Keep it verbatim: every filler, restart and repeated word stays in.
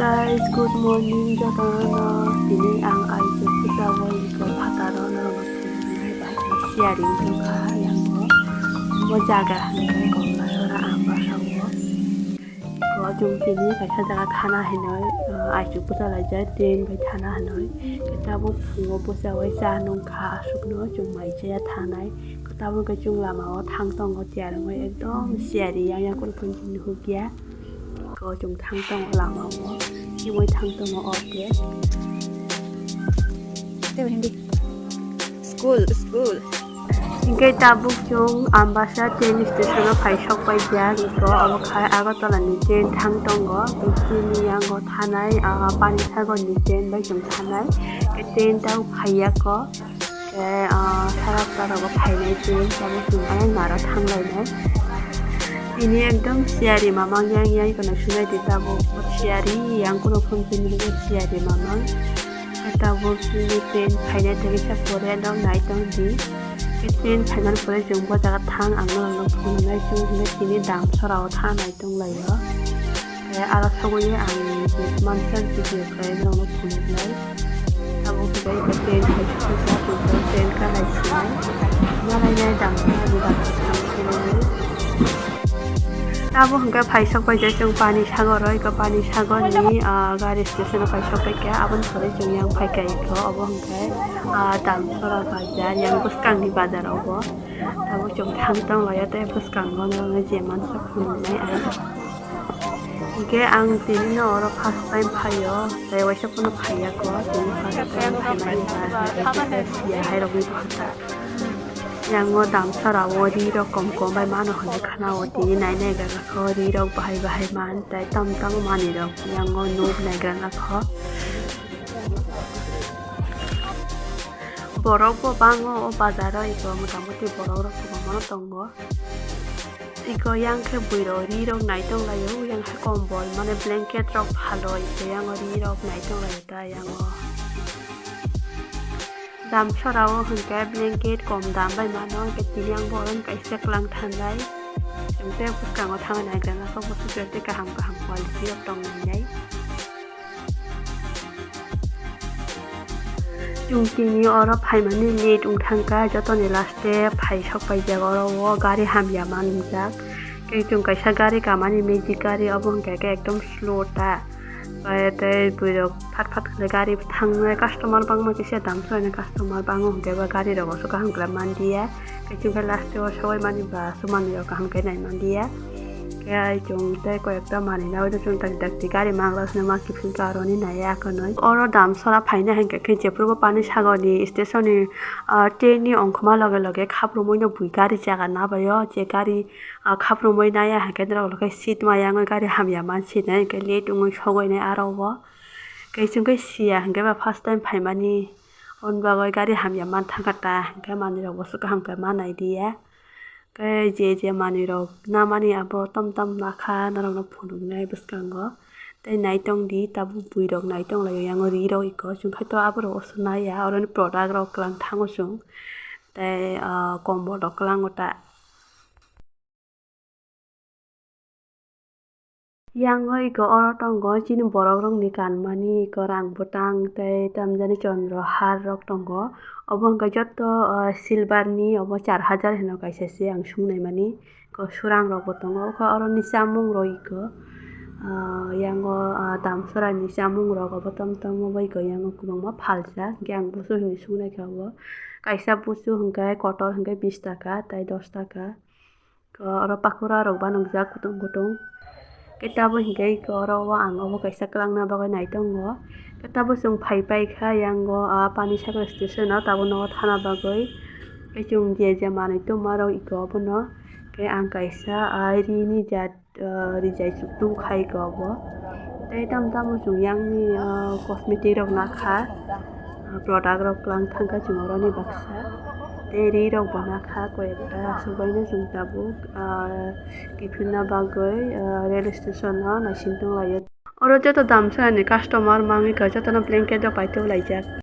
Guys, good morning jotono. Tini ang aijak puja o iko phataro norok siyari wngkha yango. Bo jaga hinwi Komlasora Ambasa o. Iko chwng tini kaisa jaga thana hinwi, ah, aijak puja laijak, train bai thana hinwi. Tabuk phungo puja o cha nungkha aswkno chwng mai chaya thanai. Tabuk khe chwng lama o thang tongo tiyar wngwi ekdom siyari yang yang kunu phunukya. Ko chwng thang tongo lama o, himwi thang tongo o khe. Tei bo hindi. School, school. Hingke tabuk chwng Ambasa train station o phai sok pai jak, iko obo khai Agartala ni train thang tongo, tei chini yango thanai, ah, Panisagar ni train bai chwng thanai, tei train tabuk phai ya ko. Tei, ah, sara sara bo phainai twi, tabuk chwng ayang naro thanglainai. Tini ekdom siyari mamang yang yang kono sunai di tabuk siyari yang kono phone tini siyari mamang. Tabuk tini train phainai tei kisa pore no nai tong di. Train phaimani pore chwng bo jaga thang ang norok no phunuknai chwng hinwi tini Damsara o thanai tonglaio. Tei aro sogwi ang mansa video khlai norokno phunuknai. Abo khe bai train hai sokha, train ka nai sinai. Malainai dam khe ani dam khe sam sinai. Abo hwnkhe phai sok bai je chwng Panisagar o, eko Panisagar ni, ah, gari station o phai sok bai khe aboni pore chwng yang phai kha eko. Obo hwnkhe, ah, Damsara bazar, yang bwskang ni bazar obo. Tabuk chwng thang tong laio tei bwskango norokno je mansa phunuknai ang. Hingke ang tini no oro first time phaio, tei waisa phano phaiya ko, tini first time phaimani ba, siya hai rokni bwkha. Yango Damsara o ri rok kom kom bai mano hinwi khana o, tini nai nai gra kha o, ri rok bahai bahai man, tei tam tam manwi rok yango nuk nai gra kha o. Borok bo bango o bazar o, eko mota moti borok rok kwbangma no tongo. Eko yang khe bwrwi rok ri rok nai tong laio, yang khe kombol mane blanket rok phalo, eko yang ri rok nai tong laio ta yang o. Damsara o hwnkhe blanket kom dam bai mano, hwnkhe tini ang bo oro kaisa kwlang thanlai. Tei bwskango thangwi naigra nakha, bo sujak tei kaham kaham quality rok tong nai nai. Chwng tini oro phaimani late wng thangkha, jotoni last e phai sok paijak oro o gari hamya manjak. Tei chwng kaisa gari kamani magic gari, obo hwnkha khe ekdom slow ta. Bai tei bwrwi rok phat phat khe gari thangnai, customer bangma kisa dam swlainai customer bango hwnkhe ba gari rogo aswk kaham khlai manliya. Tei chwng khe last o sogwi mani ba aswk manwi rok kaham khe nai manliya. Khe ai chwng tei koi ekta manwi nai, oino chwng tak tak twi gari mangra swnwi ma kiphilka aroni nai ya kwnwi. Oro Damsara phaina hinkhe khe jephuru bo Panisagar ni station ni, ah, train ni ongkhorma loge loge khaprumui no bui gari jaga nabaio, je gari, ah, khaprumui naiya hinkhe norok khe seat maya wngwi gari hamya mansinai hinkhe late wngwi sogwi nai aro o. Khe chwng khe siya hinkhe ba first time phaimani, hwn bagwi gari hamya man thangkha ta hinkhe manwi rok bo aswk kaham khe ma nai diya. Tei je je manwi rok namani abo tom tom nakha norokno phunuknai bwskango. Tei naitong di tabuk bwrwi rok naitong laio, yango ri rok iko chwng khe to aborok oso naiya, oroni product rok kwlang thango chwng. Tei, ah, kombol rok kwlango ta. Yango iko oro tongo chini borok rokni kanmani iko rang bwtang tei tamjani chondro har rok tongo. Obo hwnkhe joto, ah, silver ni obo char hajar hino kaisa se ang sung naimani. Iko surang rok bo tongo. Oko oroni chamung rok iko, ah, yango, ah, Damsara ni chamung rok obo tom tom obo iko yango kwbangma phalsa. Hwnkhe ang busu hinwi sung naikha obo. Kaisa busu hwnkhe kotor hwnkhe bish taka tei dos taka. Oro pakura rok ba nukjak kutung kutung. Khe tabuk hinkhe oro o ang obo kaisa kwlangna bagwi naitongo. Khe tabuk chwng phai paikha yango, ah, Panisagar station o, tabuk nogo thana bagwi. Khe chwng je je manwi tongmarok iko obono. Khe ang kaisa, ah, rini jat, ah, rijai chuktung khai iko obo. Tei tamo tamo chwng yangni, ah, cosmetic rok nakha. Ah, product rok kwlang thangkha chwng oroni baksa. Tei ri rok bo nakha koi ekta, aswk baino chwng tabuk, ah, kiphilna bagwi, ah, rail station o naising tonglaio. Oro joto Damsara ni customer mangwi kha, jotono blanket rok pai tubulaijak.